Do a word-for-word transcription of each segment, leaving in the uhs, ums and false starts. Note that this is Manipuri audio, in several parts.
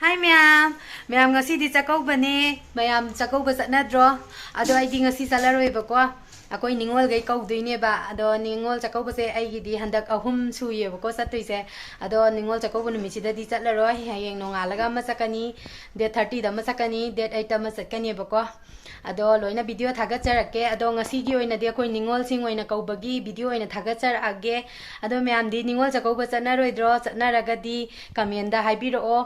ꯍꯥꯏ ꯃꯌꯥꯝ, ꯃꯌꯥꯝ ꯉꯁꯤꯗꯤ ꯆꯥꯛꯀꯧꯕꯅꯦ꯫ ꯃꯌꯥꯝ ꯆꯥꯛꯀꯧꯕ ꯆꯠꯅꯗ꯭ꯔꯣ? ꯑꯗꯣ ꯑꯩꯗꯤ ꯉꯁꯤ ꯆꯠꯂꯔꯣꯏꯕꯀꯣ꯫ ꯑꯩꯈꯣꯏ ꯅꯤꯉꯣꯜꯈꯩ ꯀꯧꯗꯣꯏꯅꯦꯕ꯫ ꯑꯗꯣ ꯅꯤꯉꯣꯜ ꯆꯥꯛꯀꯧꯕꯁꯦ ꯑꯩꯒꯤꯗꯤ ꯍꯟꯗꯛ ꯑꯍꯨꯝ ꯁꯨꯏꯌꯦꯕꯀꯣ ꯆꯠꯇꯣꯏꯁꯦ꯫ ꯑꯗꯣ ꯅꯤꯉꯣꯜ ꯆꯥꯛꯀꯧꯕ ꯅꯨꯃꯤꯠꯁꯤꯗꯗꯤ ꯆꯠꯂꯔꯣꯏ꯫ ꯍꯌꯦꯡ ꯅꯣꯡꯉꯥꯜꯂꯒ ꯑꯃ ꯆꯠꯀꯅꯤ, ꯗꯦꯠ ꯊꯥꯔꯇꯤꯗ ꯑꯃ ꯆꯠꯀꯅꯤ, ꯗꯦꯠ ꯑꯩꯠꯇ ꯑꯃ ꯆꯠꯀꯅꯦꯕꯀꯣ꯫ ꯑꯗꯣ ꯂꯣꯏꯅ ꯚꯤꯗꯤꯑꯣ ꯊꯥꯒꯠꯆꯔꯛꯀꯦ꯫ ꯑꯗꯣ ꯉꯁꯤꯒꯤ ꯑꯣꯏꯅꯗꯤ ꯑꯩꯈꯣꯏ ꯅꯤꯉꯣꯜꯁꯤꯡ ꯑꯣꯏꯅ ꯀꯧꯕꯒꯤ ꯚꯤꯗꯤꯑꯣ ꯑꯣꯏꯅ ꯊꯥꯒꯠꯆꯔꯛꯑꯒꯦ꯫ ꯑꯗꯣ ꯃꯌꯥꯝꯗꯤ ꯅꯤꯉꯣꯜ ꯆꯥꯛꯀꯧꯕ ꯆꯠꯅꯔꯣꯏꯗ꯭ꯔꯣ? ꯆꯠꯅꯔꯒꯗꯤ ꯀꯃꯦꯟꯗ ꯍꯥꯏꯕꯤꯔꯛꯑꯣ꯫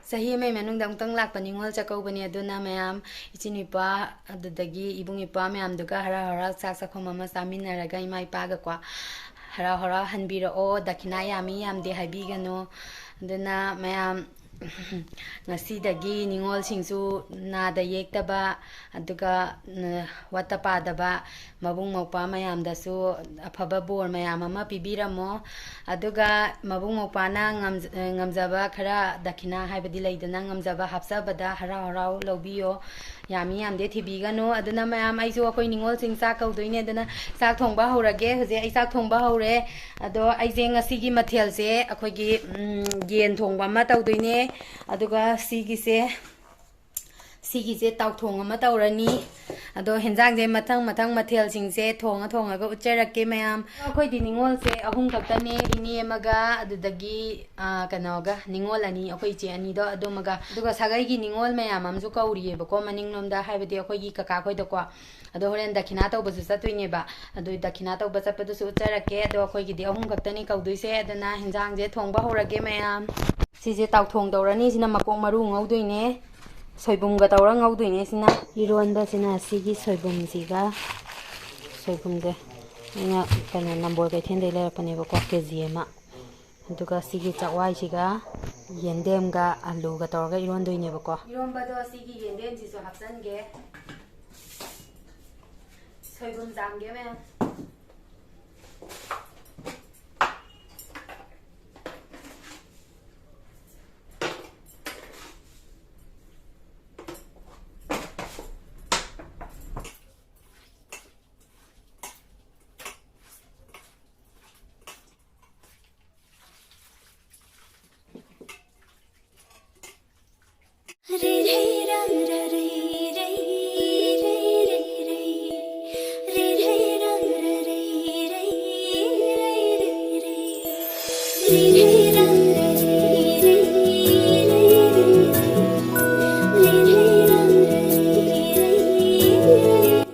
ꯆꯍꯤ ꯑꯃꯒꯤ ꯃꯅꯨꯡꯗ ꯑꯃꯨꯛꯇꯪ ꯂꯥꯛꯄ ꯅꯤꯉꯣꯜ ꯆꯥꯛꯀꯧꯕꯅꯤ꯫ ꯑꯗꯨꯅ ꯃꯌꯥꯝ ꯏꯆꯤꯟ ꯏꯄ꯭ꯋꯥ, ꯑꯗꯨꯗꯒꯤ ꯏꯕꯨꯡ ꯏꯄ꯭ꯋꯥ ꯃꯌꯥꯝꯗꯨꯒ ꯍꯔꯥꯎ ꯍꯔꯥꯎ ꯆꯥꯛ ꯆꯥꯛꯈꯨꯝ ꯑꯃ ꯆꯥꯃꯤꯟꯅꯔꯒ ꯏꯃꯥ ꯏꯄꯥꯒꯀꯣ ꯍꯔꯥꯎ ꯍꯔꯥꯎ ꯍꯟꯕꯤꯔꯛꯑꯣ꯫ ꯗꯈꯤꯅꯥ ꯌꯥꯝꯃꯤ ꯌꯥꯝꯗꯦ ꯍꯥꯏꯕꯤꯒꯅꯨ꯫ ꯑꯗꯨꯅ ꯃꯌꯥꯝ ꯉꯁꯤꯗꯒꯤ ꯅꯤꯉꯣꯜꯁꯤꯡꯁꯨ ꯅꯥꯗ ꯌꯦꯛꯇꯕ, ꯑꯗꯨꯒ ꯋꯥꯠꯇ ꯄꯥꯗꯕ, ꯃꯕꯨꯡ ꯃꯧꯄ꯭ꯋꯥ ꯃꯌꯥꯝꯗꯁꯨ ꯑꯐꯕ ꯕꯣꯔ ꯃꯌꯥꯝ ꯑꯃ ꯄꯤꯕꯤꯔꯝꯃꯣ꯫ ꯑꯗꯨꯒ ꯃꯕꯨꯡ ꯃꯧꯄ꯭ꯋꯥꯅ ꯉꯝꯖ-, ꯉꯝꯖꯕ ꯈꯔ ꯗꯈꯤꯅꯥ ꯍꯥꯏꯕꯗꯤ ꯂꯩꯗꯅ, ꯉꯝꯖꯕ ꯍꯥꯞꯆꯕꯗ ꯍꯔꯥꯎ ꯍꯔꯥꯎ ꯂꯧꯕꯤꯌꯣ꯫ ꯌꯥꯝꯃꯤ ꯌꯥꯝꯗꯦ ꯊꯤꯕꯤꯒꯅꯨ꯫ ꯑꯗꯨꯅ ꯃꯌꯥꯝ, ꯑꯩꯁꯨ ꯑꯩꯈꯣꯏ ꯅꯤꯉꯣꯜꯁꯤꯡ ꯆꯥꯛ ꯀꯧꯗꯣꯏꯅꯦ꯫ ꯑꯗꯨꯅ ꯆꯥꯛ ꯊꯣꯡꯕ ꯍꯧꯔꯒꯦ꯫ ꯍꯧꯖꯤꯛ ꯑꯩ ꯆꯥꯛ ꯊꯣꯡꯕ ꯍꯧꯔꯦ꯫ ꯑꯗꯣ ꯑꯩꯁꯦ ꯉꯁꯤꯒꯤ ꯃꯊꯦꯜꯁꯦ ꯑꯩꯈꯣꯏꯒꯤ, ꯎꯝ, ꯌꯦꯟ ꯊꯣꯡꯕ ꯑꯃ ꯇꯧꯗꯣꯏꯅꯦ꯫ ꯑꯗꯨꯒ ꯁꯤꯒꯤꯁꯦ, ꯁꯤꯒꯤꯁꯦ ꯇꯥꯎꯊꯣꯡ ꯑꯃ ꯇꯧꯔꯅꯤ꯫ ꯑꯗꯣ ꯍꯦꯟꯖꯥꯡꯁꯦ ꯃꯊꯪ ꯃꯊꯪ ꯃꯊꯦꯜꯁꯤꯡꯁꯦ ꯊꯣꯡꯉ ꯊꯣꯡꯉꯒ ꯎꯠꯆꯔꯛꯀꯦ ꯃꯌꯥꯝ꯫ ꯑꯩꯈꯣꯏꯗꯤ ꯅꯤꯉꯣꯜꯁꯦ ꯑꯍꯨꯝ ꯈꯛꯇꯅꯦ, ꯏꯅꯦ ꯑꯃꯒ, ꯑꯗꯨꯗꯒꯤ, ꯑꯥ, ꯀꯩꯅꯣꯒ, ꯅꯤꯉꯣꯜ ꯑꯅꯤ, ꯑꯩꯈꯣꯏ ꯏꯆꯦ ꯑꯅꯤꯗꯣ ꯑꯗꯨꯃꯒ꯫ ꯑꯗꯨꯒ ꯁꯥꯒꯩꯒꯤ ꯅꯤꯉꯣꯜ ꯃꯌꯥꯝ ꯑꯃꯁꯨ ꯀꯧꯔꯤꯌꯦꯕꯀꯣ ꯃꯅꯤꯡꯂꯣꯝꯗ, ꯍꯥꯏꯕꯗꯤ ꯑꯩꯈꯣꯏꯒꯤ ꯀꯀꯥ ꯈꯣꯏꯗꯀꯣ꯫ ꯑꯗꯣ ꯍꯣꯔꯦꯟ ꯗꯈꯤꯅꯥ ꯇꯧꯕꯁꯨ ꯆꯠꯇꯣꯏꯅꯦꯕ꯫ ꯑꯗꯨ ꯗꯈꯤꯅꯥ ꯇꯧꯕ ꯆꯠꯄꯗꯨꯁꯨ ꯎꯠꯆꯔꯛꯀꯦ꯫ ꯑꯗꯣ ꯑꯩꯈꯣꯏꯒꯤꯗꯤ ꯑꯍꯨꯝ ꯈꯛꯇꯅꯤ ꯀꯧꯗꯣꯏꯁꯦ꯫ ꯑꯗꯨꯅ ꯍꯦꯟꯖꯥꯡꯁꯦ ꯊꯣꯡꯕ ꯍꯧꯔꯒꯦ ꯃꯌꯥꯝ꯫ ꯁꯤꯁꯦ ꯇꯥꯎꯊꯣꯡ ꯇꯧꯔꯅꯤ꯫ ꯁꯤꯅ ꯃꯀꯣꯛ ꯃꯔꯨ ꯉꯧꯗꯣꯏꯅꯦ꯫ ꯁꯣꯏꯕꯨꯝꯒ ꯇꯧꯔ ꯉꯧꯗꯣꯏꯅꯦ ꯁꯤꯅ꯫ ꯏꯔꯣꯟꯕꯁꯤꯅ ꯁꯤꯒꯤ ꯁꯣꯏꯕꯨꯝꯁꯤꯒ, ꯁꯣꯏꯕꯨꯝꯁꯦ ꯑꯩꯅ ꯀꯩꯅꯣ ꯅꯝꯕꯣꯜ ꯀꯩꯊꯦꯜꯗꯩ ꯂꯩꯔꯛꯄꯅꯦꯕꯀꯣ, ꯀꯦ ꯖꯤ ꯑꯃ꯫ ꯑꯗꯨꯒ ꯁꯤꯒꯤ ꯆꯥꯛꯋꯥꯏꯁꯤꯒ ꯌꯦꯟꯗꯦꯝꯒ ꯑꯂꯨꯒ ꯇꯧꯔꯒ ꯏꯔꯣꯟꯗꯣꯏꯅꯦꯕꯀꯣ꯫ ꯏꯔꯣꯟꯕꯗꯣ ꯁꯤꯒꯤ ꯌꯦꯟꯗꯦꯝꯁꯤꯁꯨ ꯍꯥꯞꯆꯟꯒꯦ꯫ ꯁꯣꯏꯕꯨꯝ ꯆꯥꯝꯒꯦ ꯃꯌꯥꯝ꯫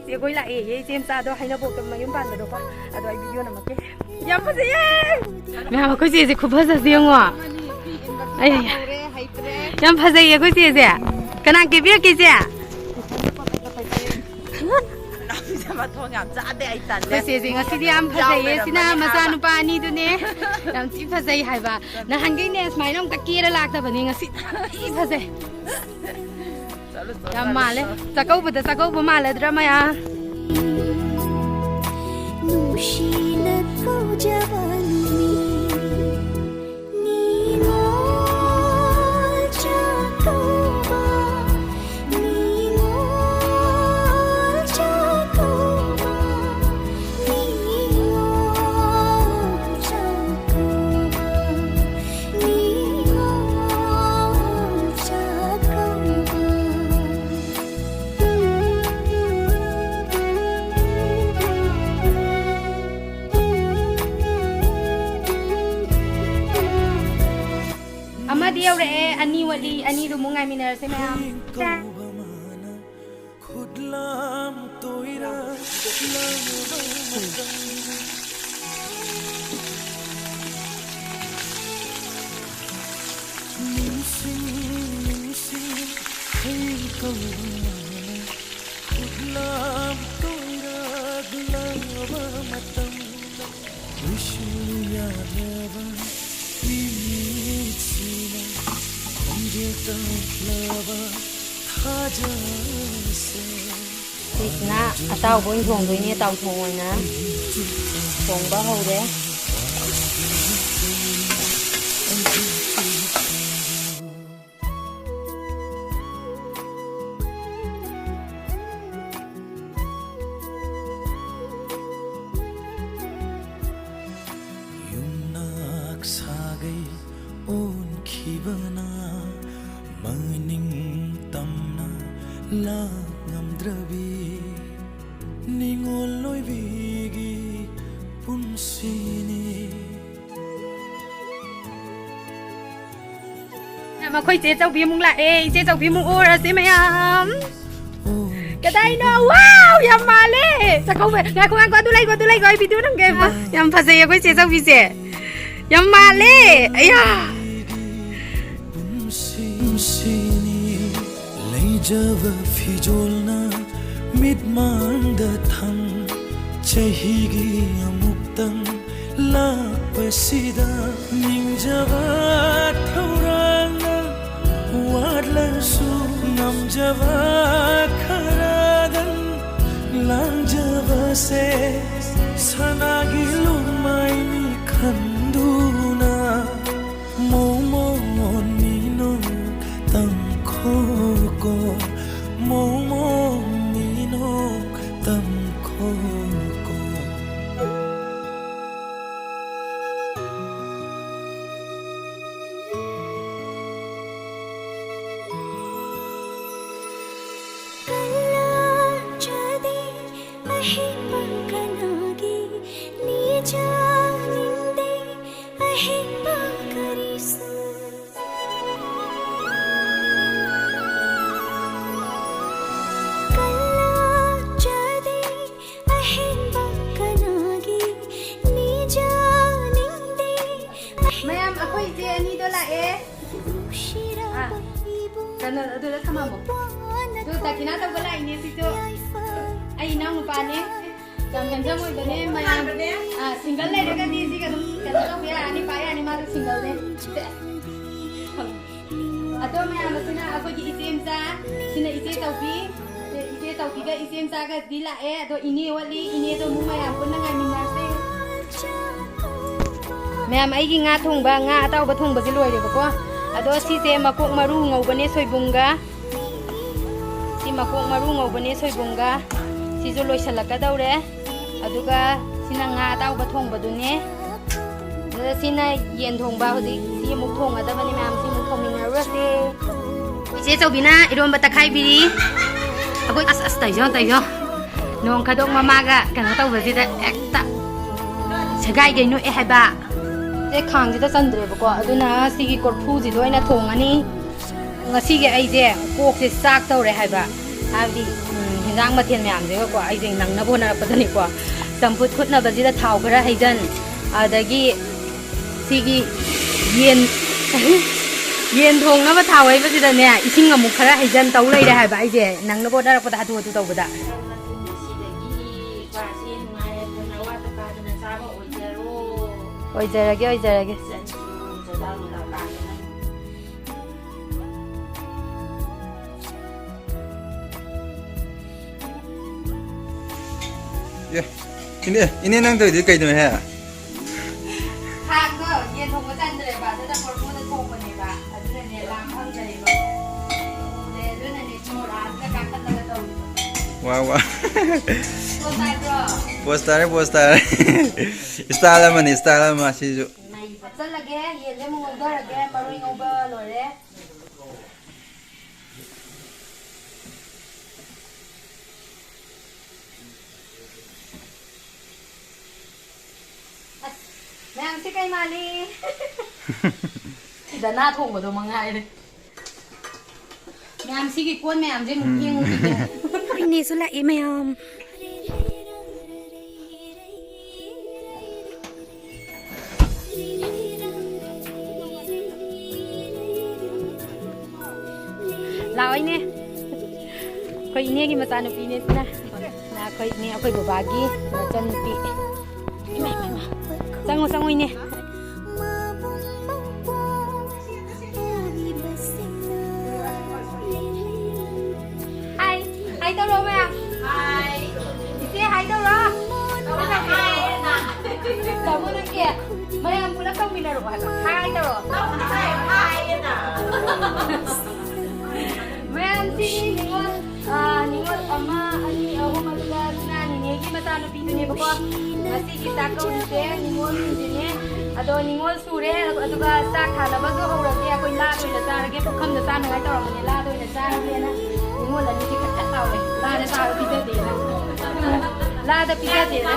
ꯆꯦꯈꯣꯏ ꯂꯥꯛꯑꯦ, ꯏꯆꯦ ꯃꯆꯥꯗꯣ ꯍꯩꯅꯧꯄꯣꯛꯇ ꯃꯌꯨꯝ ꯄꯥꯟꯕꯗꯣꯀꯣ꯫ ꯑꯗꯣ ꯑꯩ ꯚꯤꯗꯤꯑꯣ ꯅꯝꯃꯛꯀꯦ꯫ ꯌꯥꯝ ꯐꯖꯩꯌꯦ꯫ ꯃꯌꯥꯝ, ꯑꯩꯈꯣꯏ ꯆꯦꯁꯦ ꯈꯨꯐꯖꯁꯦ ꯌꯦꯡꯉꯣ꯫ ꯑꯩ, ꯌꯥꯝ ꯐꯖꯩꯌꯦ ꯑꯩꯈꯣꯏ ꯆꯦꯁꯦ꯫ ꯀꯅꯥ ꯀꯦꯕꯤꯔꯛꯀꯦ ꯏꯆꯦ? ꯃꯊꯣꯡ ꯌꯥꯝ ꯆꯥꯗꯦ, ꯑꯩ ꯇꯜꯂꯦ꯫ ꯑꯩꯈꯣꯏ ꯆꯦꯁꯦ ꯉꯁꯤꯗꯤ ꯌꯥꯝ ꯐꯖꯩꯌꯦ꯫ ꯁꯤꯅ ꯃꯆꯥꯅꯨꯄꯥ ꯑꯅꯤꯗꯨꯅꯦ꯫ ꯌꯥꯝ ꯊꯤ ꯐꯖꯩ ꯍꯥꯏꯕ꯫ ꯅꯍꯥꯟꯈꯩꯅꯦ ꯁꯨꯃꯥꯏꯅ ꯑꯝꯇ ꯀꯦꯔ ꯂꯥꯛꯇꯕꯅꯤ, ꯉꯁꯤ ꯊꯤ ꯐꯖꯩ꯫ ꯆꯠꯂꯣ, ꯆꯠꯂꯣ, ꯌꯥꯝ ꯆꯠꯂꯣ, ꯃꯥꯜꯂꯦ꯫ ꯆꯠꯂꯣ꯫ ꯆꯥꯛꯀꯧꯕꯗ ꯆꯥꯛꯀꯧꯕ ꯃꯥꯜꯂꯗ꯭ꯔꯥ ꯃꯌꯥꯝ? ꯅꯨꯡꯁꯤꯅ ꯀꯧꯖꯕ ꯅꯨꯃꯤꯠ, ꯅꯤꯉꯣꯜ ꯆꯥꯛꯀꯧꯕ, ꯅꯤꯉꯣꯜ ꯆꯥꯛꯀꯧꯕ, ꯅꯤꯉꯣꯜ ꯆꯥꯛꯀꯧꯕ꯫ ꯑꯃꯗꯤ ꯌꯧꯔꯛꯑꯦ, ꯑꯅꯤ ꯋꯥꯠꯂꯤ, ꯑꯅꯤꯗꯨ ꯑꯃꯨꯛ ꯉꯥꯏꯃꯤꯟꯅꯔꯁꯦ ꯃꯌꯥꯝ꯫ ꯈꯨꯠꯂꯥꯝ ꯇꯣꯏꯔꯛꯂꯕ ꯃꯇꯝꯗ ꯅꯤꯡꯁꯤꯡ ꯅꯤꯡꯁꯤꯡ ꯍꯩ ꯀꯧꯕ ꯈꯨꯠꯂꯥꯝ ꯇꯣꯏꯔꯛꯂꯕ ꯃꯇꯝꯗ ꯂꯣꯏꯁꯤꯜꯂꯨ ꯌꯥꯗ꯭ꯔꯕ ꯏꯃꯤꯠꯁꯤꯅ ꯈꯣꯡꯖꯦꯜ ꯇꯞꯂꯕ ꯊꯥꯖꯁꯦ꯫ ꯁꯤꯁꯤꯅ ꯑꯇꯥꯎꯕ ꯑꯣꯏꯅ ꯊꯣꯡꯗꯣꯏꯅꯦ, ꯇꯥꯎꯊꯣꯡ ꯑꯣꯏꯅ ꯊꯣꯡꯕ ꯍꯧꯔꯦ꯫ ꯌꯨꯝꯅꯥꯛ ꯁꯥꯒꯩ ꯑꯣꯟꯈꯤꯕꯅ ꯃꯅꯤꯡ ꯂꯥꯛ ꯉꯝꯗ꯭ꯔꯕꯤ ꯅꯤꯡꯉꯣꯜ ꯑꯣꯏꯕꯤꯒꯤ ꯄꯨꯟꯁꯤꯅꯤ꯫ ꯃꯈꯣꯏ ꯆꯦ ꯆꯧꯕꯤ ꯑꯃꯨꯛ ꯂꯥꯛꯑꯦ꯫ ꯏꯆꯦ ꯆꯧꯕꯤ ꯑꯃꯨꯛ ꯎꯔꯁꯤ ꯃꯌꯥꯝ꯫ ꯀꯗꯥꯏꯅꯣ? ꯋꯥꯎ! ꯌꯥꯝ ꯃꯥꯜꯂꯦ꯫ ꯆꯥꯛꯀꯧꯕ꯫ ꯉꯥꯏꯈꯣ, ꯉꯥꯏꯈꯣ꯫ ꯑꯗꯨ ꯂꯩꯒꯣ, ꯑꯗꯨ ꯂꯩꯒꯣ꯫ ꯑꯩ ꯚꯤꯗꯤꯑꯣ ꯅꯝꯒꯦ꯫ ꯌꯥꯝ ꯐꯖꯩꯌꯦ ꯑꯩꯈꯣꯏ ꯆꯦ ꯆꯧꯕꯤꯁꯦ꯫ ꯌꯥꯝ ꯃꯥꯜꯂꯦ꯫ ꯑꯌꯥ! ꯄꯨꯟꯁꯤꯅꯤ ꯂꯩꯖꯕ ꯐꯤꯖꯣꯜꯅ ꯃꯤꯠꯃꯥꯡꯗ ꯊꯝ꯫ ꯆꯍꯤꯒꯤ ꯑꯃꯨꯛꯇꯪ ꯂꯥꯛꯄꯁꯤꯗ ꯅꯤꯡꯖꯕ ꯊꯧꯔꯥꯡꯅ ꯋꯥꯠꯂꯁꯨ ꯉꯝꯖꯕ ꯈꯔꯗꯪ ꯂꯥꯡꯖꯕꯁꯦ ꯁꯅꯥꯒꯤ ꯂꯨꯃꯥꯏꯅꯤ ꯈꯟꯗꯨꯅ ꯃꯣꯃꯣꯟ ꯃꯤꯅꯣ ꯇꯝꯈꯣꯀꯣ ꯃꯣꯃꯣꯟ ꯃꯤꯅꯣ ꯇꯝꯈꯣꯀꯣ꯫ ꯀꯜꯂꯥꯛꯆꯗꯦ ꯑꯍꯦꯟꯕ ꯀꯅꯥꯒꯤ ꯅꯤꯖꯅꯤꯡꯗꯦ ꯑꯍꯦꯟꯕ ꯀꯔꯤꯁꯨ꯫ ꯀꯜꯂꯥꯛꯆꯗꯦ ꯑꯍꯦꯟꯕ ꯀꯅꯥꯒꯤ ꯅꯤꯖꯅꯤꯡꯗꯦ꯫ ꯃꯌꯥꯝ ꯑꯩꯈꯣꯏ ꯏꯆꯦ ꯑꯅꯤꯗꯣ ꯂꯥꯛꯑꯦ꯫ ꯑꯥ, ꯀꯩꯅꯣ ꯑꯗꯨꯗ ꯊꯝꯃꯝꯃꯣ꯫ ꯑꯗꯨ ꯗꯈꯤꯅꯥ ꯇꯧꯕ ꯂꯥꯛꯏꯅꯦ ꯁꯤꯁꯨ꯫ ꯑꯩ ꯏꯅꯥꯎ ꯅꯨꯄꯥꯅꯦ꯫ ꯌꯥꯝ handsome ꯑꯣꯏꯕꯅꯦ ꯃꯌꯥꯝ꯫ ꯑꯥ, single ꯂꯩꯔꯒꯗꯤ ꯁꯤꯒ ꯑꯗꯨꯝ ꯀꯩꯅꯣ ꯇꯧꯕ ꯌꯥꯔꯅꯤ, ꯄꯥꯏ ꯌꯥꯔꯅꯤ, ꯃꯥꯁꯨ single ꯅꯦ꯫ ꯑꯗꯣ ꯃꯌꯥꯝ ꯑꯁꯤꯅ ꯑꯩꯈꯣꯏꯒꯤ ꯏꯆꯦ ꯃꯆꯥ, ꯁꯤꯅ ꯏꯆꯦ ꯆꯧꯕꯤ꯫ ꯏꯆꯦ ꯆꯧꯕꯤꯒ ꯏꯆꯦ ꯃꯆꯥꯒꯗꯤ ꯂꯥꯛꯑꯦ, ꯑꯗꯣ ꯏꯅꯦ ꯋꯥꯠꯂꯤ, ꯏꯅꯦꯗꯣ ꯑꯃꯨꯛ ꯃꯌꯥꯝ ꯄꯨꯟꯅ ꯉꯥꯏꯃꯤꯟꯅꯔꯁꯦ꯫ ꯃꯌꯥꯝ ꯑꯩꯒꯤ ꯉꯥ ꯊꯣꯡꯕ, ꯉꯥ ꯑꯇꯥꯎꯕ ꯊꯣꯡꯕꯁꯦ ꯂꯣꯏꯔꯦꯕꯀꯣ꯫ ꯑꯗꯣ ꯁꯤꯁꯦ ꯃꯀꯣꯛ ꯃꯔꯨ ꯉꯧꯕꯅꯦ ꯁꯣꯏꯕꯨꯝꯒ꯫ ꯁꯤ ꯃꯀꯣꯛ ꯃꯔꯨ ꯉꯧꯕꯅꯦ ꯁꯣꯏꯕꯨꯝꯒ꯫ ꯁꯤꯁꯨ ꯂꯣꯏꯁꯤꯜꯂꯛꯀꯗꯧꯔꯦ꯫ ꯑꯗꯨꯒ ꯁꯤꯅ ꯉꯥ ꯑꯇꯥꯎꯕ ꯊꯣꯡꯕꯗꯨꯅꯦ꯫ ꯑꯗꯨꯒ ꯁꯤꯅ ꯌꯦꯟ ꯊꯣꯡꯕ꯫ ꯍꯧꯖꯤꯛ ꯁꯤ ꯑꯃꯨꯛ ꯊꯣꯡꯒꯗꯕꯅꯤ ꯃꯌꯥꯝ, ꯁꯤ ꯑꯃꯨꯛ ꯊꯣꯡꯃꯤꯟꯅꯔꯨꯔꯁꯦ꯫ ꯑꯩꯈꯣꯏ ꯆꯦ ꯆꯧꯕꯤꯅ ꯏꯔꯣꯝꯕ ꯇꯛꯈꯥꯏꯕꯤꯔꯤ꯫ ꯑꯩꯈꯣꯏ ꯑꯁ, ꯑꯁ, ꯇꯧꯖꯣ, ꯇꯧꯖꯣ꯫ ꯅꯣꯡ ꯈꯗꯣꯛ ꯃꯃꯥꯒ ꯀꯩꯅꯣ ꯇꯧꯕꯁꯤꯗ ꯍꯦꯛꯇ ꯁꯦꯒꯥꯏ ꯀꯩꯅꯣ ꯑꯦ ꯍꯥꯏꯕ꯫ ꯆꯦ ꯈꯥꯡꯁꯤꯗ ꯆꯟꯗ꯭ꯔꯦꯕꯀꯣ, ꯑꯗꯨꯅ ꯁꯤꯒꯤ ꯀꯣꯔꯐꯨꯁꯤꯗ ꯑꯣꯏꯅ ꯊꯣꯡꯉꯅꯤ꯫ ꯉꯁꯤꯒꯤ ꯑꯩꯁꯦ ꯀꯣꯛꯁꯦ ꯆꯥꯛ ꯇꯧꯔꯦ ꯍꯥꯏꯕ, ꯍꯥꯏꯕꯗꯤ, ꯎꯝ, ꯍꯤꯟꯖꯥꯡ ꯃꯊꯦꯜ ꯃꯌꯥꯝꯁꯤꯒꯀꯣ ꯑꯩꯁꯦ ꯅꯪꯅꯕ ꯍꯣꯠꯅꯔꯛꯄꯗꯅꯤꯀꯣ꯫ ꯆꯝꯐꯨꯠ ꯐꯨꯠꯅꯕꯁꯤꯗ ꯊꯥꯎ ꯈꯔ ꯍꯩꯖꯟ, ꯑꯗꯒꯤ ꯁꯤꯒꯤ ꯌꯦꯟ, ꯌꯦꯟ ꯊꯣꯡꯅꯕ ꯊꯥꯎ ꯍꯩꯕꯁꯤꯗꯅꯦ, ꯏꯁꯤꯡ ꯑꯃꯨꯛ ꯈꯔ ꯍꯩꯖꯟ ꯇꯧ ꯂꯩꯔꯦ ꯍꯥꯏꯕ ꯑꯩꯁꯦ ꯅꯪꯅꯕ ꯍꯣꯠꯅꯔꯛꯄꯗ, ꯍꯥꯊꯨ ꯍꯥꯊꯨ ꯇꯧꯕꯗ꯫ ꯑꯣꯏꯖꯔꯒꯦ, ꯑꯣꯏꯖꯔꯒꯦ꯫ ꯑꯦ, ꯏꯅꯦ, ꯏꯅꯦ, ꯅꯪ ꯇꯧꯔꯤꯗꯨ ꯀꯩꯅꯣꯍꯦ? ꯈꯥꯡꯗꯣ ꯌꯦꯟ ꯊꯣꯡꯕ ꯆꯟꯗ꯭ꯔꯦꯕ, ꯑꯗꯨꯅ ꯀꯣꯔꯐꯨꯗ ꯊꯣꯡꯕꯅꯦꯕ, ꯑꯗꯨꯅꯅꯦ ꯂꯥꯝ ꯐꯪꯗ꯭ꯔꯦꯕ꯫ ꯎꯔꯦ, ꯑꯗꯨꯅꯅꯦ ꯁꯣꯔꯥꯠꯇ ꯀꯥꯈꯠꯂꯒ ꯇꯧꯔꯤꯕ꯫ ꯋꯥ, ꯋꯥ꯫ ꯄꯣꯁ ꯇꯥꯏ, ꯄꯣꯁ ꯇꯥꯔꯦ, ꯄꯣꯁ ꯇꯥꯔꯦ꯫ ꯏꯁꯇꯥꯏꯜ ꯑꯃꯅꯤ, ꯏꯁꯇꯥꯏꯜ ꯑꯃ ꯁꯤꯁꯨ꯫ ꯍꯥꯞꯆꯜꯂꯒꯦ, ꯌꯦꯟꯁꯦ ꯑꯃꯨꯛ ꯉꯧꯊꯔꯒꯦ, ꯃꯔꯣꯏ ꯉꯧꯕ ꯂꯣꯏꯔꯦ꯫ ꯑꯁ, ꯃꯌꯥꯝꯁꯤ ꯀꯩ ꯃꯥꯜꯂꯤ? ꯁꯤꯗ ꯅꯥ ꯊꯣꯡꯕꯗꯣ ꯃꯉꯥꯏꯔꯦ꯫ ꯃꯌꯥꯝ ꯁꯤꯒꯤ ꯀꯣꯟ ꯃꯌꯥꯝꯁꯦ ꯑꯃꯨꯛ ꯎꯝ꯫ ꯐꯦꯡꯉꯨꯈꯤꯒꯦ꯫ ꯑꯩꯈꯣꯏ ꯏꯅꯦꯁꯨ ꯂꯥꯛꯑꯦ ꯃꯌꯥꯝ꯫ ꯂꯥꯛꯑꯣ ꯏꯅꯦ꯫ ꯑꯩꯈꯣꯏ ꯏꯅꯦꯒꯤ ꯃꯆꯥꯅꯨꯄꯤꯅꯦ ꯁꯤꯅ꯫ ꯑꯩꯈꯣꯏ ꯏꯅꯦ, ꯑꯩꯈꯣꯏ ꯕꯕꯥꯒꯤ ꯃꯆꯟꯅꯨꯄꯤ꯫ ꯏꯃꯥ, ꯏꯃꯥ, ꯏꯃꯥ꯫ ꯆꯪꯉꯣ, ꯆꯪꯉꯣ, ꯏꯅꯦ꯫ ꯍꯥꯏ, ꯍꯥꯏ ꯇꯧꯔꯣ ꯃꯌꯥꯝ꯫ ꯍꯥꯏ꯫ ꯏꯆꯦ, ꯍꯥꯏ ꯇꯧꯔꯣ꯫ ꯇꯧꯔꯣ, ꯍꯥꯏ꯫ ꯇꯧꯔꯣ, ꯅꯪꯒꯤ꯫ ꯃꯌꯥꯝ ꯄꯨꯂꯞ ꯇꯧꯃꯤꯟꯅꯔꯛꯑꯣ ꯍꯥꯏꯕ꯫ ꯍꯥꯏ ꯇꯧꯔꯣ꯫ ꯇꯧꯔꯣ, ꯍꯥꯏ, ꯍꯥꯏ꯫ ꯃꯌꯥꯝꯁꯤꯒꯤ ꯅꯤꯉꯣꯜ, ꯑꯥ, ꯅꯤꯉꯣꯜ ꯑꯃ, ꯑꯅꯤ, ꯑꯍꯨꯝ, ꯑꯗꯨꯒ ꯁꯤꯅ ꯅꯤꯅꯦꯒꯤ ꯃꯆꯥꯅꯨꯄꯤꯗꯨꯅꯦꯕꯀꯣ꯫ ꯉꯁꯤꯒꯤ ꯆꯥꯛꯀꯧꯔꯤꯁꯦ ꯅꯤꯉꯣꯜꯁꯤꯡꯁꯤꯅꯦ꯫ ꯑꯗꯣ ꯅꯤꯉꯣꯜ ꯁꯨꯔꯦ, ꯑꯗꯨꯒ ꯆꯥꯛ ꯊꯥꯅꯕꯁꯨ ꯍꯧꯔꯒꯦ꯫ ꯑꯩꯈꯣꯏ ꯂꯥꯗ ꯑꯣꯏꯅ ꯆꯥꯔꯒꯦ, ꯄꯨꯈꯝꯗ ꯆꯥꯅꯉꯥꯏ ꯇꯧꯔꯝꯕꯅꯦ ꯂꯥꯗ꯫ ꯅꯤꯉꯣꯜ ꯑꯅꯤꯁꯦ ꯈꯠ ꯈꯠ ꯂꯥꯎꯔꯦ꯫ ꯂꯥꯗ ꯆꯥꯕ ꯄꯤꯖꯗꯦꯅ꯫ ꯂꯥꯗ ꯄꯤꯖꯗꯦꯅ꯫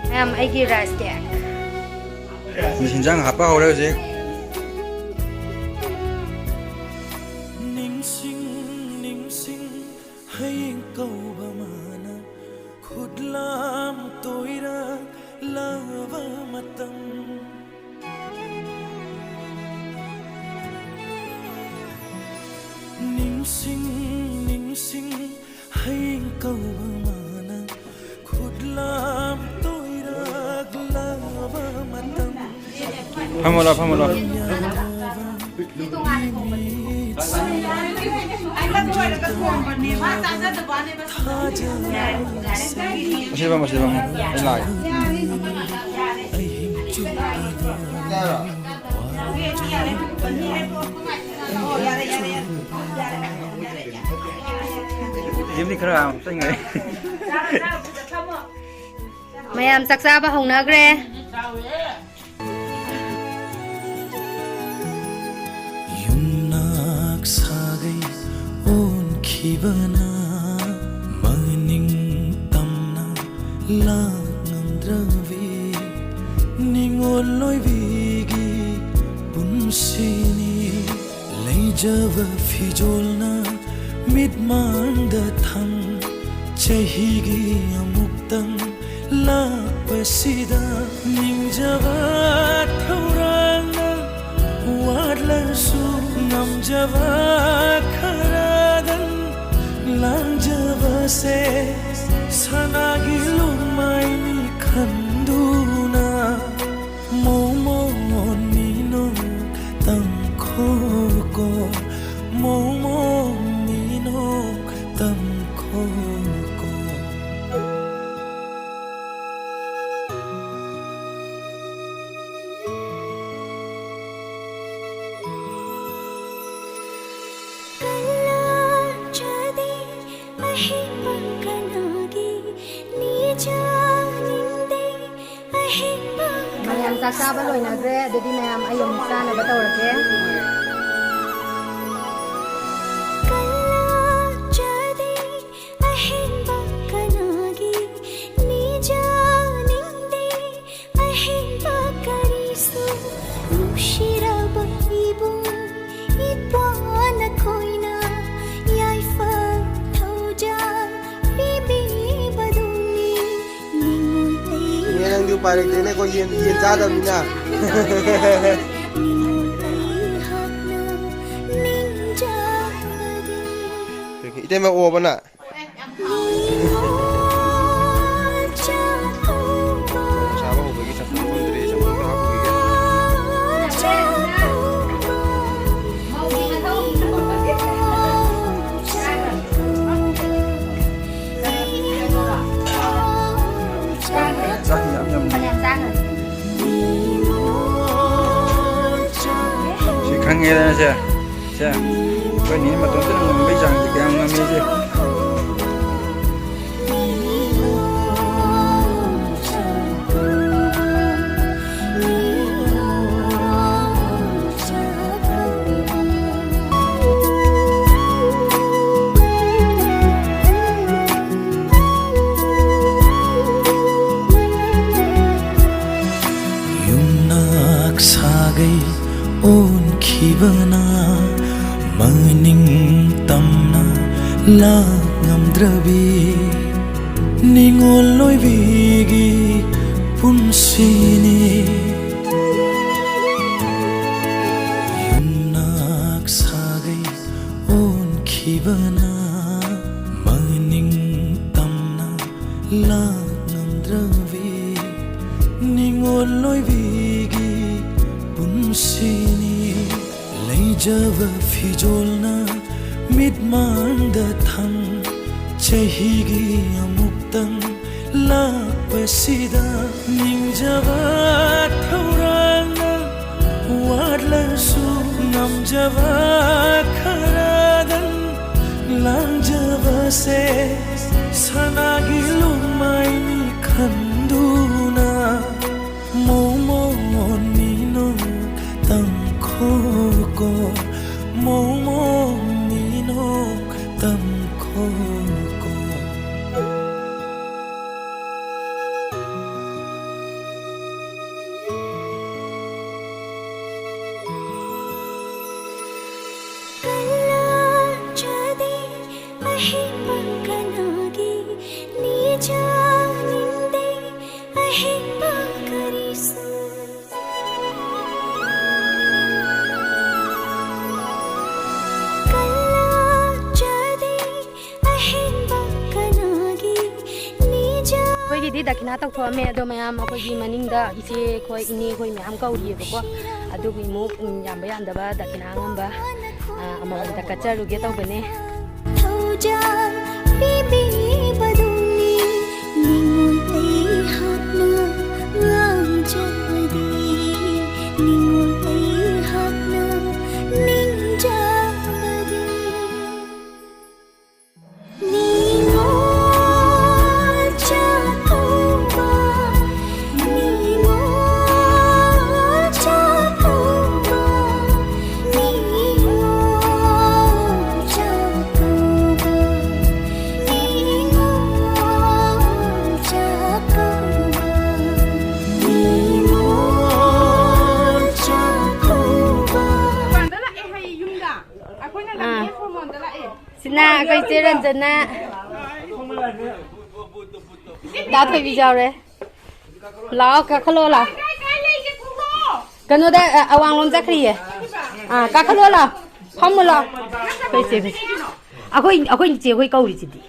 ꯃꯌꯥꯝ, ꯑꯩꯒꯤ rice cake꯫ ꯃꯤ ꯍꯤꯟꯖꯥꯡ ꯍꯥꯞꯄ ꯍꯧꯔꯦ ꯍꯧꯖꯤꯛ꯫ ꯅꯤꯡꯁꯤꯡ, ꯅꯤꯡꯁꯤꯡ, ꯍꯌꯦꯡ ꯀꯧꯕ ꯃꯥꯅ ꯈꯨꯠꯂꯥꯝ ꯇꯣꯏꯔꯛꯂꯕ ꯃꯇꯝ꯫ ꯅꯤꯡꯁꯤꯡ, ꯅꯤꯡꯁꯤꯡ, ꯍꯌꯦꯡ ꯀꯧꯕ ꯃꯥꯅ ꯈꯨꯠꯂꯥꯝ ꯇꯣꯏꯔꯛꯂꯕ ꯃꯇꯝ꯫ ꯐꯝꯃꯣ ꯂꯥꯎ, ꯐꯝꯃꯣ ꯂꯥꯎ꯫ ꯑꯁꯤꯗ ꯐꯝꯃꯣ, ꯑꯁꯤꯗ ꯐꯝꯃꯣ꯫ ꯑꯩ ꯂꯥꯛꯑꯒꯦ꯫ ꯌꯨꯝꯗꯤ ꯈꯔ ꯆꯪꯉꯦ꯫ ꯃꯌꯥꯝ ꯆꯥꯛ ꯆꯥꯕ ꯍꯧꯅꯈ꯭ꯔꯦ꯫ ꯌꯨꯝꯅꯥꯛ ꯁꯥꯒꯩ ꯑꯣꯟꯈꯤꯕꯅ ꯃꯅꯤꯡ ꯇꯝꯅ ꯂꯥꯛꯉꯝꯗ꯭ꯔꯕꯤ ꯅꯤꯉꯣꯜ ꯑꯣꯏꯕꯤꯒꯤ ꯄꯨꯟꯁꯤꯅꯤ꯫ ꯂꯩꯖꯕ ꯐꯤꯖꯣꯜꯅ ꯃꯤꯠꯃꯥꯡꯗ ꯊꯝ ꯆꯍꯤꯒꯤ ꯑꯃꯨꯛꯇꯪ ꯂꯥꯛꯄꯁꯤꯗ ꯅꯤꯡꯖꯕ ꯊꯧꯔꯥꯡꯅ ꯋꯥꯠꯂꯁꯨ ꯉꯝꯖꯕ ꯈꯔꯗꯪ ꯂꯥꯡꯖꯕꯁꯦ ꯁꯅꯥꯒꯤ ꯂꯨꯃꯥꯏꯅꯤ ꯈꯟꯗꯨꯅ ꯃꯣꯃꯣ ꯅꯤꯅꯣ ꯇꯝꯈꯣꯀꯣ ꯃꯣꯃꯣ ꯅꯤꯅꯣ ꯇꯝꯈꯣꯀꯣ꯫ ꯀꯜꯂꯛꯆꯗꯦ ꯑꯍꯤꯡ ꯄꯪꯀꯟ ꯆꯥꯕ ꯂꯣꯏꯅꯈ꯭ꯔꯦ꯫ ꯑꯗꯨꯗꯤ ꯃꯌꯥꯝ ꯑꯩ ꯑꯃꯨꯛ ꯆꯥꯅꯕ ꯇꯧꯔꯒꯦ꯫ ꯀꯜꯂꯛꯆꯗꯦ ꯑꯍꯦꯟꯕ ꯀꯅꯥꯒꯤ ꯅꯤꯖꯅꯤꯡꯗꯦ ꯑꯍꯦꯟꯕ ꯀꯔꯤꯁꯨ꯫ ꯅꯨꯡꯁꯤꯔꯕ ꯏꯕꯨꯡ ꯏꯄ꯭ꯋꯥ ꯅꯈꯣꯏꯅ ꯌꯥꯏꯐ ꯊꯧꯖꯥꯜ ꯄꯤꯕꯤꯕꯗꯨꯅꯤ꯫ ꯅꯤꯡꯉꯣꯜ ꯑꯩ ꯏꯅꯦ, ꯅꯪꯗꯤ ꯎꯄꯥꯏ ꯂꯩꯇꯦꯅꯦꯀꯣ, ꯌꯦꯟ, ꯌꯦꯟ ꯆꯥꯗꯕꯅꯤꯅ꯫ ꯅꯤꯡꯉꯣꯜ ꯑꯩꯍꯥꯛꯅ ꯅꯤꯡꯖꯕꯗꯤ꯫ ꯏꯇꯩꯃ ꯑꯣꯕꯅ꯫ ꯅꯤꯡꯉꯣꯜ ꯆꯥꯛꯀꯧꯕ꯫ ꯁꯥꯕ ꯍꯧꯕꯒꯤ ꯆꯥꯛꯈꯨꯝ ꯐꯝꯗ꯭ꯔꯤ, ꯆꯥꯛꯈꯨꯝꯗ ꯍꯥꯞꯄꯨꯈꯤꯒꯦ꯫ ꯆꯥꯛ ꯌꯥꯝ ꯌꯥꯝ ꯂꯩ꯫ ꯁꯤ ꯈꯪꯉꯦꯗꯅ ꯁꯦ꯫ ꯁꯦ꯫ ꯑꯩꯈꯣꯏ ꯅꯦ ꯃꯇꯣꯝꯇꯅ ꯉꯝꯕꯩ ꯆꯥꯡꯁꯦ ꯀꯌꯥꯝ ꯉꯝꯃꯤ ꯁꯦ꯫ ꯌꯨꯝꯅꯥꯛ ꯁꯥꯒꯩ ꯑꯣꯟꯈꯤꯕꯅ ꯃꯅꯤꯡ ꯇꯝꯅ ꯂꯥꯛ ꯉꯝꯗ꯭ꯔꯕꯤ ꯅꯤꯉꯣꯜ ꯑꯣꯏꯕꯤꯒꯤ ꯄꯨꯟꯁꯤꯅꯤ꯫ ꯌꯨꯝꯅꯥꯛ ꯁꯥꯒꯩ ꯑꯣꯟꯈꯤꯕꯅ ꯃꯅꯤꯡ ꯇꯝꯅ ꯂꯥꯛ ꯉꯝꯗ꯭ꯔꯕꯤ ꯅꯤꯉꯣꯜ ꯑꯣꯏꯕꯤꯒꯤ ꯄꯨꯟꯁꯤꯅꯤ꯫ ꯂꯩꯖꯕ ꯐꯤꯖꯣꯜꯅ ꯃꯤꯠꯃꯥꯡꯗ ꯊꯝ ꯆꯍꯤꯒꯤ ꯑꯃꯨꯛꯇꯪ ꯂꯥꯛꯄꯁꯤꯗ ꯅꯤꯡꯖꯕ ꯊꯧꯔꯥꯡꯅ ꯋꯥꯠꯂꯁꯨ ꯉꯝꯖꯕ ꯈꯔꯗꯪ ꯂꯥꯡꯖꯕꯁꯦ ꯁꯅꯥꯒꯤ ꯂꯨꯃꯥꯏꯅꯤ ꯈꯟꯗꯨꯅ ꯃꯣꯃꯣ ꯀꯜꯂꯛꯆꯗꯦ ꯑꯍꯦꯟꯕ ꯀꯅꯥꯒꯤ ꯅꯤꯖꯅꯤꯡꯗꯦ ꯑꯍꯦꯟꯕ ꯀꯔꯤꯁꯨ꯫ ꯀꯜꯂꯛꯆꯗꯦ ꯑꯍꯦꯟꯕ ꯀꯅꯥꯒꯤ ꯅꯤꯖ꯫ ꯑꯩꯈꯣꯏꯒꯤꯗꯤ ꯗꯈꯤꯅꯥ ꯇꯧꯊꯣꯛꯑꯝꯃꯦ, ꯑꯗꯣ ꯃꯌꯥꯝ ꯑꯩꯈꯣꯏꯒꯤ ꯃꯅꯤꯡꯗ ꯏꯆꯦ ꯑꯩꯈꯣꯏ, ꯏꯅꯦ ꯑꯩꯈꯣꯏ ꯃꯌꯥꯝ ꯀꯧꯔꯤꯑꯕꯀꯣ꯫ ꯑꯗꯨꯒꯤ ꯑꯃꯨꯛ, ꯎꯝ, ꯌꯥꯝꯕ ꯌꯥꯝꯗꯕ ꯗꯈꯤꯅꯥ ꯑꯉꯝꯕ, ꯑ, ꯑꯃꯃꯝꯇ ꯀꯠꯆꯔꯨꯒꯦ ꯇꯧꯕꯅꯦ꯫ ꯊꯧꯖꯥꯜ ꯄꯤꯕꯤꯕꯗꯨꯅꯤ ꯅꯤꯡꯉꯣꯜ ꯑꯩꯍꯥꯛꯅ ꯉꯥꯡꯖꯕꯗꯤ, ꯅꯤꯡꯉꯣꯜ ꯑꯩꯍꯥꯛꯅ ꯅꯤꯡꯖꯕꯗꯤ꯫ ꯅꯤꯡꯉꯣꯜ ꯆꯥꯛꯀꯧꯕ, ꯅꯤꯡꯉꯣꯜ ꯆꯥꯛꯀꯧꯕ, ꯅꯤꯡꯉꯣꯜ ꯆꯥꯛꯀꯧꯕ, ꯅꯤꯡꯉꯣꯜ ꯆꯥꯛꯀꯧꯕ, ꯅꯤꯡꯉꯣꯜ ꯆꯥꯛꯀꯧꯕ꯫ ꯗꯨꯀꯥꯟꯗ ꯂꯥꯛꯑꯦ ꯍꯥꯏꯌꯦ ꯌꯨꯝꯗ꯫ ꯑꯩꯈꯣꯏꯅ ꯑꯥ꯫ ꯂꯝꯖꯦꯜ ꯈꯣꯡꯕꯣꯟꯗ ꯂꯥꯛꯑꯦ꯫ ꯁꯤꯅ ꯑꯩꯈꯣꯏ ꯆꯦ ꯔꯟꯖꯅꯥ꯫ ꯗꯥ ꯊꯣꯏꯕꯤ ꯌꯥꯎꯔꯦ꯫ ꯂꯥꯛꯑꯣ, ꯀꯥꯈꯠꯂꯣ, ꯂꯥꯛꯑꯣ꯫ ꯀꯩꯅꯣꯗ, ꯑ, ꯑꯋꯥꯡꯂꯣꯝ ꯆꯠꯈ꯭ꯔꯤꯌꯦ꯫ ꯑꯥ, ꯀꯥꯈꯠꯂꯣ, ꯂꯥꯛꯑꯣ꯫ ꯐꯝꯃꯨ, ꯂꯥꯛꯑꯣ꯫ ꯑꯩꯈꯣꯏ ꯆꯦ, ꯑꯩꯈꯣꯏ, ꯑꯩꯈꯣꯏ ꯆꯦ ꯍꯣꯏ ꯀꯧꯔꯤꯁꯤꯗꯤ꯫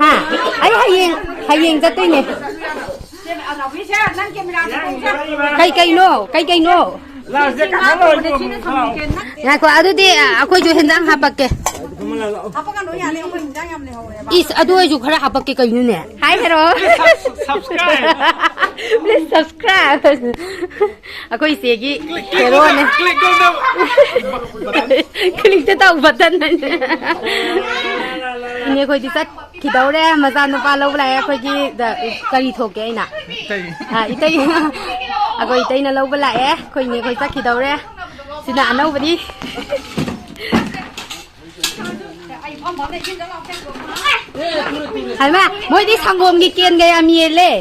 ꯍꯥ? ꯑꯩ ꯍꯌꯦꯡ, ꯍꯌꯦꯡ ꯆꯠꯇꯣꯏꯅꯦ꯫ ꯀꯩ ꯀꯩꯅꯣ? ꯀꯩ ꯀꯩꯅꯣ? ꯂꯥꯛꯁꯦ, ꯀꯥꯈꯠꯂꯣ, ꯏꯕꯨꯡꯉꯣ꯫ ꯉꯥꯏꯈꯣ, ꯑꯗꯨꯗꯤ ꯑꯩꯈꯣꯏꯁꯨ ꯍꯦꯟꯖꯥꯡ ꯍꯥꯄꯛꯀꯦ꯫ ꯍꯥꯄꯛꯀꯅꯨ, ꯌꯥꯅꯤ, ꯑꯩꯈꯣꯏ ꯍꯦꯟꯖꯥꯡ ꯌꯥꯝ ꯂꯩꯍꯧꯋꯦꯕ꯫ ꯏꯁ, ꯑꯗꯨ ꯑꯣꯏꯔꯁꯨ ꯈꯔ ꯍꯥꯄꯛꯀꯦ ꯀꯩꯅꯣꯅꯦ? ꯍꯥꯏ hero. Please subscribe꯫ Please subscribe꯫ ꯑꯩꯈꯣꯏ ꯏꯆꯦꯒꯤ ꯍꯦꯔꯣꯅꯦ꯫ Click ꯇꯧ, click ꯇꯧ꯫ Click ꯇꯧ button ꯍꯥꯏꯁꯦ꯫ ꯏꯅꯦ ꯑꯩꯈꯣꯏꯗꯤ ꯆꯠ ꯈꯤꯗꯧꯔꯦ, ꯃꯆꯥꯅꯨꯄꯥ ꯂꯧꯕ ꯂꯥꯛꯑꯦ ꯑꯩꯈꯣꯏꯒꯤ꯫ ꯗ-, ꯀꯔꯤ ꯊꯣꯛꯀꯦ ꯑꯩꯅ? ꯏꯇꯩ꯫ ꯑꯥ, ꯏꯇꯩ꯫ ꯑꯩꯈꯣꯏ ꯏꯇꯩꯅ ꯂꯧꯕ ꯂꯥꯛꯑꯦ꯫ ꯑꯩꯈꯣꯏ ꯏꯅꯦ ꯑꯩꯈꯣꯏ ꯆꯠꯈꯤꯗꯧꯔꯦ꯫ ꯁꯤꯅ ꯑꯅꯧꯕꯅꯤ꯫ ꯍꯥꯏꯃ, ꯃꯣꯏꯗꯤ ꯁꯪꯒꯣꯝꯒꯤ ꯀꯦꯟꯒ ꯌꯥꯝ ꯌꯦꯜꯂꯦ꯫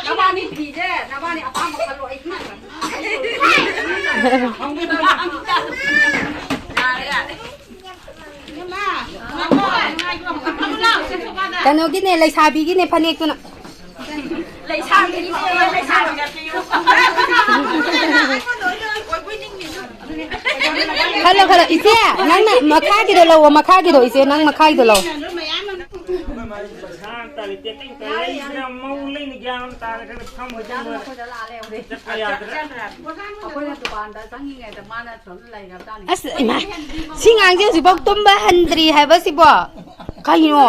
ꯅꯕꯥꯅꯤ ꯐꯤꯁꯦ ꯅꯕꯥꯅꯤ ꯑꯄꯥꯝꯕ ꯈꯜꯂꯣ, ꯑꯩ ꯈꯪꯉꯦ꯫ ꯀꯩꯅꯣꯒꯤꯅꯦ, ꯂꯩꯁꯥꯕꯤꯒꯤꯅꯦ ꯐꯅꯦꯛꯇꯨꯅ꯫ ꯈꯜꯂꯣ, ꯈꯜꯂꯣ, ꯏꯆꯦ, ꯅꯪꯅ ꯃꯈꯥꯒꯤꯗꯣ ꯂꯧꯑꯣ, ꯃꯈꯥꯒꯤꯗꯣ, ꯏꯆꯦ, ꯅꯪ ꯃꯈꯥꯒꯤꯗꯣ ꯂꯧꯑꯣ꯫ ꯑꯩꯈꯣꯏꯅ ꯗꯨꯀꯥꯟꯗ ꯆꯪꯉꯤꯉꯩꯗ ꯃꯥꯅ ꯁꯣꯝꯗ ꯂꯩꯈ꯭ꯔꯕꯖꯥꯠꯅꯤ꯫ ꯑꯁ, ꯏꯃꯥ, ꯁꯤ ꯉꯥꯡꯁꯦ ꯍꯧꯖꯤꯛꯐꯥꯎ ꯇꯨꯝꯕ ꯍꯟꯗ꯭ꯔꯤ ꯍꯥꯏꯕꯁꯤꯕꯣ? ꯀꯩꯅꯣ?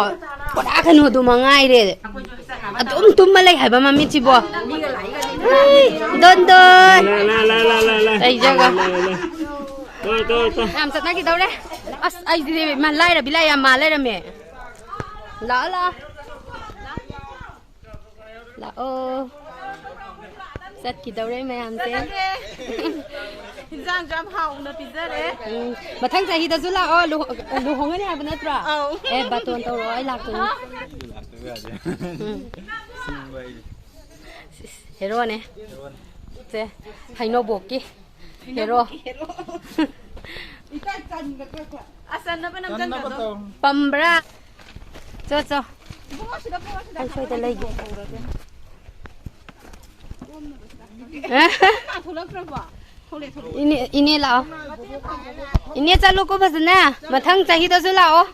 ꯄꯨꯔꯥ ꯀꯩꯅꯣꯗꯨ ꯃꯉꯥꯏꯔꯦ꯫ ꯑꯗꯨꯝ ꯇꯨꯝꯃ ꯂꯩ ꯍꯥꯏꯕ ꯃꯃꯤꯠꯁꯤꯕꯣ꯫ ꯍꯩ, ꯗꯣꯟ ꯗꯣꯟ꯫ ꯂꯥ, ꯂꯥ, ꯂꯥ, ꯂꯥ, ꯂꯥ, ꯂꯥ꯫ ꯂꯩꯖꯒ꯫ ꯂꯥ, ꯂꯥ, ꯂꯥ, ꯂꯥ꯫ ꯇꯣ, ꯇꯣ, ꯇꯣ꯫ ꯌꯥꯝ ꯆꯠꯅꯈꯤꯗꯧꯔꯦ꯫ ꯑꯁ, ꯑꯩꯗꯤ ꯏꯃꯥ ꯂꯥꯏꯔꯕꯤ ꯂꯥꯏ ꯌꯥꯝ ꯃꯥꯜ ꯂꯩꯔꯝꯃꯦ꯫ ꯂꯥꯛꯑꯣ, ꯂꯥꯛꯑꯣ꯫ ꯂꯥꯛꯑꯣ꯫ ꯆꯠꯈꯤꯗꯧꯔꯦ ꯃꯌꯥꯝꯁꯦ꯫ ꯆꯠꯈ꯭ꯔꯦ꯫ ꯏꯟꯖꯥꯡꯁꯨ ꯌꯥꯝ ꯍꯥꯎꯅ ꯄꯤꯖꯔꯦ꯫ ꯎꯝ, ꯃꯊꯪ ꯆꯍꯤꯗꯁꯨ ꯂꯥꯛꯑꯣ꯫ ꯂꯨꯍꯣ-, ꯂꯨꯍꯣꯡꯉꯅꯤ ꯍꯥꯏꯕ ꯅꯠꯇ꯭ꯔꯣ? ꯑꯧ꯫ ꯑꯦ, ꯕꯥꯇꯣꯟ ꯇꯧꯔꯛꯑꯣ, ꯑꯩ ꯂꯥꯛꯇꯣꯏꯅꯤ꯫ ꯎꯝ꯫ ꯁꯤꯁ, ꯍꯦꯔꯣꯅꯦ꯫ ꯁꯦ, ꯍꯩꯅꯧꯕꯣꯛꯀꯤ ꯍꯦꯔꯣ꯫ ꯑꯁ, ꯆꯟꯅꯕ ꯅꯝꯁꯤꯟꯒꯗꯣ꯫ ꯄꯝꯕ꯭ꯔꯥ? ꯆꯣ, ꯆꯣ꯫ ꯏꯕꯨꯡꯉꯣ, ꯁꯤꯗ ꯄꯨꯔꯛꯑꯣ, ꯁꯤꯗ꯫ ꯑꯩ ꯁ꯭ꯋꯥꯏꯗ ꯂꯩꯒꯦ꯫ ꯃꯥ ꯊꯣꯛꯂꯛꯇ꯭ꯔꯕꯣ? ꯊꯣꯛꯂꯛꯑꯦ, ꯊꯣꯛꯂꯛꯑꯦ꯫ ꯏꯅꯦ, ꯏꯅꯦ ꯂꯥꯛꯑꯣ꯫ ꯏꯅꯦ ꯆꯠꯂꯨꯀꯣ ꯐꯖꯅ꯫ ꯃꯊꯪ ꯆꯍꯤꯗꯁꯨ ꯂꯥꯛꯑꯣ꯫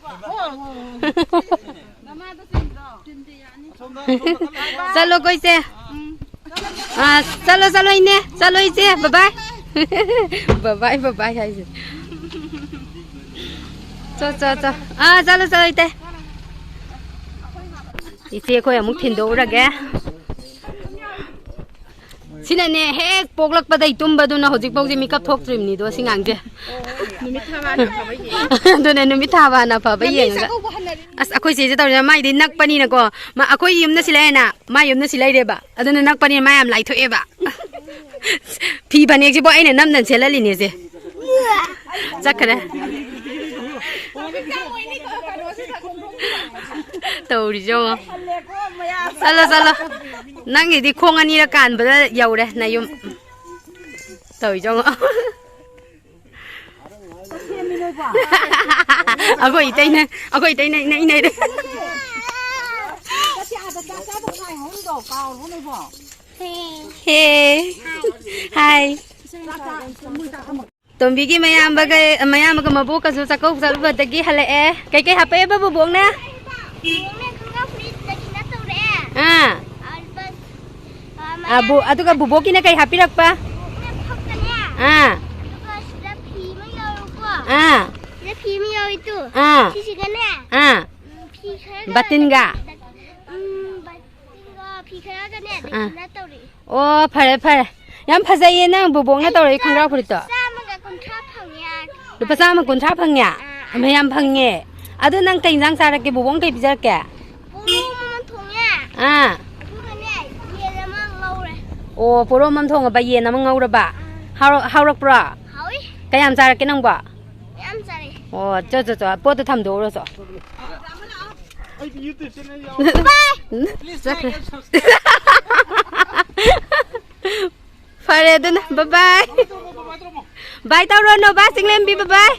ꯅꯃꯥꯗꯣ ꯆꯤꯟꯗ꯭ꯔꯣ? ꯆꯠꯂꯣꯀꯣ ꯏꯆꯦ꯫ ꯑꯥ, ꯆꯠꯂꯣ, ꯆꯠꯂꯣ ꯏꯅꯦ, ꯆꯠꯂꯣ ꯏꯆꯦ, bye bye꯫ Bye bye, bye bye ꯍꯥꯏꯁꯦ꯫ ꯆꯣ, ꯆꯣ, ꯆꯣ꯫ ꯑꯥ, ꯆꯠꯂꯣ, ꯆꯠꯂꯣ ꯏꯇꯩ꯫ ꯏꯆꯦ ꯑꯩꯈꯣꯏ ꯑꯃꯨꯛ ꯊꯤꯟꯗꯣꯛꯎꯔꯒꯦ꯫ ꯁꯤꯅꯅꯦ, ꯍꯦꯛ ꯄꯣꯛꯂꯛꯄꯗꯩ ꯇꯨꯝꯕꯗꯨꯅ ꯍꯧꯖꯤꯛꯐꯥꯎꯁꯦ ꯃꯤꯀꯞ ꯊꯣꯛꯇ꯭ꯔꯤꯕꯅꯤꯗꯣ, ꯁꯤ ꯉꯥꯡꯁꯦ꯫ ꯅꯨꯃꯤꯠ ꯊꯥ ꯋꯥꯅ ꯐꯕ ꯌꯦꯡꯉꯒ꯫ ꯑꯗꯨꯅꯦ, ꯅꯨꯃꯤꯠ ꯊꯥ ꯋꯥꯅ ꯐꯕ ꯌꯦꯡꯉꯒ꯫ ꯑꯁ, ꯑꯩꯈꯣꯏ ꯆꯦꯁꯦ ꯇꯧꯔꯤꯁꯦ, ꯃꯥꯏꯗꯤ ꯅꯛꯄꯅꯤꯅꯀꯣ, ꯃꯥ, ꯑꯩꯈꯣꯏ ꯌꯨꯝꯗ ꯁꯤ ꯂꯩꯔꯦꯅ, ꯃꯥ ꯌꯨꯝꯗ ꯁꯤ ꯂꯩꯔꯦꯕ, ꯑꯗꯨꯅ ꯅꯛꯄꯅꯤꯅ ꯃꯥ ꯌꯥꯝ ꯂꯥꯏꯊꯣꯛꯑꯦꯕ꯫ ꯐꯤ ꯐꯅꯦꯛꯁꯤꯕꯨ ꯑꯩꯅ ꯅꯝꯗꯅ ꯁꯦꯠꯍꯜꯂꯤꯅꯦꯁꯦ꯫ ꯆꯠꯈ꯭ꯔꯦ꯫ ꯇꯧꯔꯤꯁꯦ ꯌꯦꯡꯉꯣ꯫ ꯆꯠꯂꯣ, ꯆꯠꯂꯣ꯫ ꯅꯪꯒꯤꯗꯤ ꯈꯣꯡ ꯑꯅꯤꯔꯛ ꯀꯥꯟꯕꯗ ꯌꯧꯔꯦ ꯅꯌꯨꯝ꯫ ꯇꯧꯔꯤꯁꯦ ꯌꯦꯡꯉꯣ꯫ ꯑꯩꯈꯣꯏ ꯏꯇꯩꯅ, ꯑꯩꯈꯣꯏ ꯏꯇꯩꯅ ꯏꯅꯩ ꯏꯅꯩꯔꯦ꯫ ꯍꯦ꯫ ꯍꯥꯏ꯫ ꯇꯣꯝꯕꯤꯒꯤ ꯃꯌꯥꯝꯕꯒ, ꯃꯌꯥꯝꯕꯒ ꯃꯕꯣꯛꯀꯁꯨ ꯆꯥꯛꯀꯧ ꯆꯠꯂꯨꯕꯗꯒꯤ ꯍꯜꯂꯛꯑꯦ꯫ ꯀꯩꯀꯩ ꯍꯥꯞꯄꯛꯑꯦꯕ ꯕꯨꯕꯣꯛꯅ? ꯕꯨꯕꯣꯛꯅ ꯈꯣꯡꯒ꯭ꯔꯥꯎ ꯐꯨꯔꯤꯠ ꯗꯈꯤꯅ ꯇꯧꯔꯛꯑꯦ꯫ ꯑꯥ꯫ ꯑꯗꯨꯒ, ꯑꯥ, ꯕꯨ-, ꯑꯗꯨꯒ ꯕꯨꯕꯣꯛꯀꯤꯅ ꯀꯩ ꯍꯥꯞꯄꯤꯔꯛꯄ? ꯕꯨꯕꯣꯛꯅ ꯐꯛꯀꯅꯦ꯫ ꯑꯥ꯫ ꯑꯗꯨꯒ ꯁꯤꯗ ꯐꯤ ꯑꯃ ꯌꯥꯎꯔꯛꯄ꯫ ꯑꯥ꯫ ꯁꯤꯗ ꯐꯤ ꯑꯃ ꯌꯥꯎꯔꯤ ꯇꯨ꯫ ꯑꯥ꯫ ꯁꯤꯁꯤꯒꯅꯦ꯫ ꯑꯥ꯫ ꯎꯝ, ꯐꯤ ꯈꯔꯒ ꯕꯥꯇꯤꯟꯒ? ꯎꯝ, ꯕꯥꯇꯤꯟꯒ ꯐꯤ ꯈꯔꯒꯅꯦ ꯑꯥ꯫ ꯗꯈꯤꯅ ꯇꯧꯔꯛꯑꯦ꯫ ꯑꯣ, ꯐꯔꯦ, ꯐꯔꯦ꯫ ꯌꯥꯝ ꯐꯖꯩꯌꯦ ꯅꯪ ꯕꯣꯕꯣꯛꯅ ꯑꯩ ꯇꯧꯔꯛꯏ ꯈꯣꯡꯒ꯭ꯔꯥꯎ ꯐꯨꯔꯤꯠꯇꯣ꯫ ꯆꯥꯝꯃꯒ ꯀꯨꯟꯊ꯭ꯔꯥ ꯐꯪꯉꯦ꯫ ꯂꯨꯄꯥ ꯆꯥꯝꯃ ꯀꯨꯟꯊ꯭ꯔꯥ ꯐꯪꯉꯦ? ꯑꯥ꯫ ꯑꯃ ꯌꯥꯝ ꯐꯪꯉꯦ꯫ ꯑꯗꯨ ꯅꯪ ꯀꯩ ꯏꯟꯖꯥꯡ ꯆꯥꯔꯛꯀꯦ? ꯕꯣꯕꯣꯛꯅ ꯀꯩ ꯄꯤꯖꯔꯛꯀꯦ? ꯄꯣꯔꯣꯝ ꯑꯃ ꯊꯣꯡꯉꯦ꯫ ꯑꯥ꯫ ꯑꯗꯨꯒꯅꯦ, ꯌꯦꯟ ꯑꯃ ꯉꯧꯔꯦ꯫ ꯑꯣ, ꯄꯣꯔꯣꯝ ꯑꯃ ꯊꯣꯡꯉꯕ, ꯌꯦꯟ ꯑꯃ ꯉꯧꯔꯕ? ꯑꯥ꯫ ꯍꯥꯎꯔ-, ꯍꯥꯎꯔꯛꯄ꯭ꯔꯣ? ꯍꯥꯎꯏ꯫ ꯀꯌꯥꯝ ꯆꯥꯔꯛꯀꯦ ꯅꯪꯕꯣ? ꯃꯌꯥꯝ ꯆꯥꯔꯛꯑꯦ꯫ ꯑꯣ, ꯆꯣ, ꯆꯣ, ꯆꯣ, ꯄꯣꯠꯇꯣ ꯊꯝꯗꯣꯛꯎꯔꯣ ꯆꯣ꯫ ꯑꯩꯒꯤ YouTube channel ꯌꯥꯎ꯫ ꯆꯠꯈ꯭ꯔꯦ꯫ Please like and subscribe. ꯐꯔꯦ ꯑꯗꯨꯅ, bye bye꯫ Bye ꯇꯧꯔꯣ, ꯅꯣꯕꯥ ꯆꯤꯡꯂꯦꯝꯕꯤ, bye bye꯫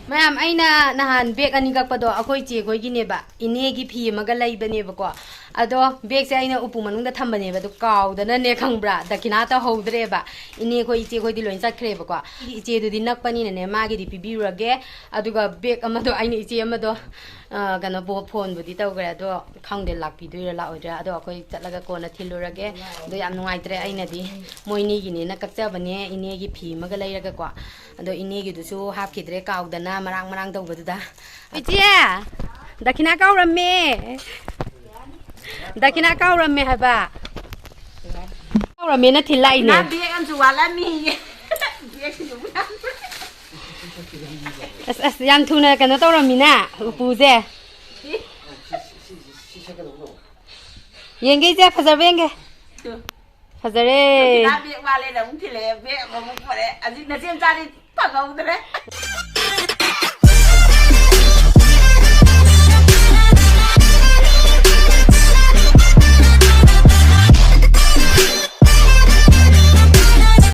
ꯃꯌꯥꯝ, ꯑꯩꯅ ꯅꯍꯥꯟ bag ꯑꯅꯤ ꯀꯛꯄꯗꯣ ꯑꯩꯈꯣꯏ ꯆꯦ ꯈꯣꯏꯒꯤꯅꯦꯕ, ꯏꯅꯦꯒꯤ ꯐꯤ ꯑꯃꯒ ꯂꯩꯕꯅꯦꯕꯀꯣ꯫ ꯑꯗꯣ bagꯁꯦ ꯑꯩꯅ ꯎꯄꯨ ꯃꯅꯨꯡꯗ ꯊꯝꯕꯅꯦꯕ, ꯑꯗꯣ ꯀꯥꯎꯗꯅꯅꯦ, ꯈꯪꯕ꯭ꯔꯥ, ꯗꯈꯤꯅꯥ ꯇꯧꯍꯧꯗ꯭ꯔꯦꯕ꯫ ꯏꯅꯦ ꯈꯣꯏ, ꯏꯆꯦ ꯈꯣꯏꯗꯤ ꯂꯣꯏ ꯆꯠꯈ꯭ꯔꯦꯕꯀꯣ꯫ ꯏꯆꯦꯗꯨꯗꯤ ꯅꯛꯄꯅꯤꯅꯅꯦ, ꯃꯥꯒꯤꯗꯤ ꯄꯤꯕꯤꯔꯨꯔꯒꯦ꯫ ꯑꯗꯨꯒ bag ꯑꯃꯗꯣ ꯑꯩꯅ ꯏꯆꯦ ꯑꯃꯗꯣ, ꯑ, ꯀꯩꯅꯣ, ꯕꯣ-, phoneꯕꯨꯗꯤ ꯇꯧꯈ꯭ꯔꯦ, ꯑꯗꯣ ꯈꯪꯗꯦ ꯂꯥꯛꯄꯤꯗꯣꯏꯔꯥ ꯂꯥꯛꯑꯣꯏꯗ꯭ꯔꯥ, ꯑꯗꯣ ꯑꯩꯈꯣꯏ ꯆꯠꯂꯒ ꯀꯣꯟꯅ ꯊꯤꯜꯂꯨꯔꯒꯦ꯫ ꯑꯗꯣ ꯌꯥꯝ ꯅꯨꯡꯉꯥꯏꯇ꯭ꯔꯦ, ꯑꯩꯅꯗꯤ ꯃꯣꯏꯅꯤꯒꯤꯅꯦꯅ ꯀꯛꯆꯕꯅꯦ, ꯏꯅꯦꯒꯤ ꯐꯤ ꯑꯃꯒ ꯂꯩꯔꯒꯀꯣ꯫ ꯑꯗꯣ ꯏꯅꯦꯒꯤꯗꯨꯁꯨ ꯍꯥꯞꯈꯤꯗ꯭ꯔꯦ, ꯀꯥꯎꯗꯅ ꯃꯔꯥꯡ ꯃꯔꯥꯡ ꯇꯧꯕꯗꯨꯗ꯫ ꯏꯆꯦ, ꯗꯈꯤꯅꯥ ꯀꯥꯎꯔꯝꯃꯦ꯫ ꯗꯈꯤꯅꯥ ꯀꯥꯎꯔꯝꯃꯦ ꯍꯥꯏꯕ꯫ ꯀꯥꯎꯔꯝꯃꯦꯅ ꯊꯤꯜ ꯂꯥꯛꯏꯅꯦ꯫ ꯏꯃꯥ, bag ꯑꯃꯁꯨ ꯋꯥꯠꯂꯝꯃꯤꯌꯦ꯫ Bagꯁꯤꯁꯨ ꯄꯨꯔꯥ ꯑꯁ, ꯑꯁ, ꯌꯥꯝ ꯊꯨꯅ ꯀꯩꯅꯣ ꯇꯧꯔꯝꯃꯤꯅ, ꯎꯄꯨꯁꯦ꯫ ꯌꯦꯡꯒꯦ ꯏꯆꯦ, ꯐꯖꯕ ꯌꯦꯡꯒꯦ꯫ ꯐꯖꯔꯦ꯫ ꯕꯦꯛ ꯋꯥꯠꯂꯦꯅ ꯑꯃꯨꯛ ꯊꯤꯜꯂꯛꯑꯦ, ꯕꯦꯛ ꯑꯃꯃꯨꯛ ꯄꯨꯔꯛꯑꯦ꯫ ꯍꯧꯖꯤꯛ ꯅꯆꯦ ꯃꯆꯥꯗꯤ ꯐꯪꯍꯧꯗ꯭ꯔꯦ꯫